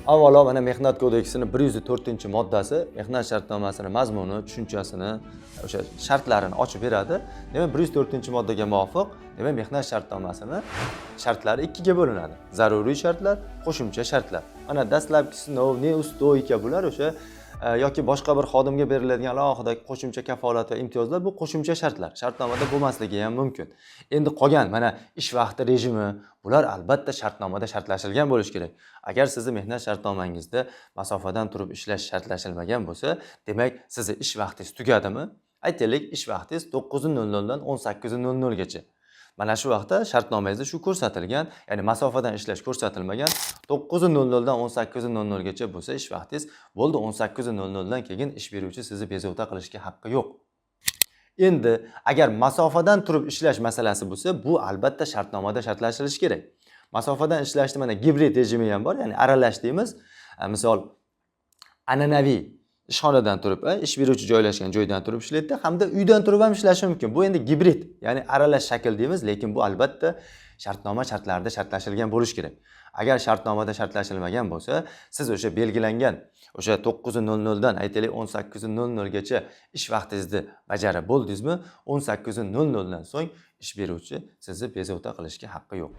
Avvalo, mana, Mehnat kodeksini 104-moddasi mehnat shartnomasini mazmuni, tushunchasini, o'sha shartlarini ochib beradi. Demak, 104-moddaga muvofiq, demak, mehnat shartnomasini shartlari ikkiga bo'linadi: zaruriy shartlar, qo'shimcha shartlar. Mana, dastlabki sinov, неустойка, bular o'sha yoki boshqa bir xodimga beriladigan alohida qo'shimcha kafolat va imtiyozlar, bu qo'shimcha shartlar, shartnomada bo'lmasligi ham mumkin. Endi qolgan, mana, ish vaqti rejimi, bular albatta shartnomada shartlashilgan bo'lishi kerak. Agar sizni mehnat shartnomangizda masofadan turib ishlash shartlashilmagan bo'lsa, demak, sizni ish vaqtingiz tugadimi, aytaylik, ish vaqtingiz 9:00 dan 18:00 gacha, mana shu vaqtda shartnomangizda shu ko'rsatilgan, ya'ni masofadan ishlash ko'rsatilmagan, 9:00 dan 18:00 gacha bo'lsa ish vaqtingiz, bo'ldi, 18:00 dan keyin ish beruvchi sizni bezovta qilishga haqqi yo'q. Endi agar masofadan turib ishlash masalasi bo'lsa, bu albatta shartnomada shartlashilishi kerak. Masofadan ishlashni, mana, gibrid rejimi ham bor, ya'ni aralash deymiz. Misol, an'anaviy ishxonadan turib, ish beruvchi joylashgan joydan turib ishlaydida hamda uydan turib ham ishlashi mumkin. Bu endi gibrid, ya'ni aralash shakl deymiz, lekin bu albatta shartnoma shartlarida shartlashilgan bo'lishi kerak. Agar shartnomada shartlashilmagan bo'lsa, siz o'sha belgilangan o'sha 9:00 dan, aytaylik, 18:00 gacha ish vaqtingizni bajarib bo'ldingizmi, 18:00 dan so'ng ish beruvchi sizni bezovta qilishga haqqi yo'q.